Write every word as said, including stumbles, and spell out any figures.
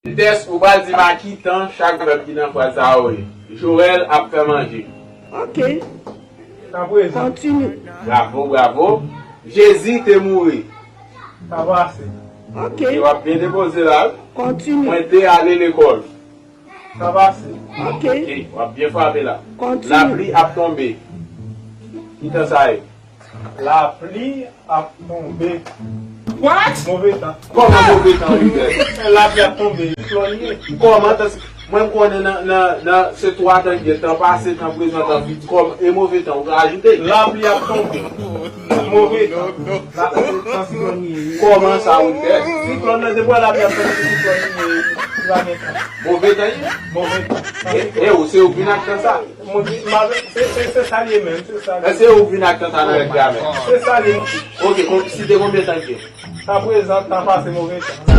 Tès, ou pral di m a ki tan chak vèb ki nan fraz sa yo ye. Jorèl ap fè manje. Ok. Aprezan. Kontini. Bravo, bravo. Jezi te mouri. Sa pase. Ok. E w ap byen depoze la. Kontini. Mwen te ale lekòl. Sa pase. Ok. Ok, w ap byen frape la. Kontini. Lapli ap tonbe. Ki tan sa ye? Lapli ap tonbe. What? Move tan. Kòman move tan, Wilder? Lapli ap tonbe. Siklòn ye. Kòman tan? Mwen m konnen nan, nan, nan se twa tan ki gen, tan pase, tan prezan, tan fiti. Kòm e move tan, ou ka ajoute? Lapli ap tonbe. Move tan. Lapli tan siklòn ye. Kòman sa, Wilder? Siklòn nan, depi lapli ap tonbe, siklòn ye. Li pa gen tan. Move tan ye? Move tan. E, e ou, se ou k vin ak tan sa? Mwen di, ma, se, se, se sa li ye menm, se sa li E ye. se ou k vin ak tan sa nan règ gramè? Se sa li ye. Ok, kon, site konbyen tan ki ye? Tan prezan, tan pase, move tan.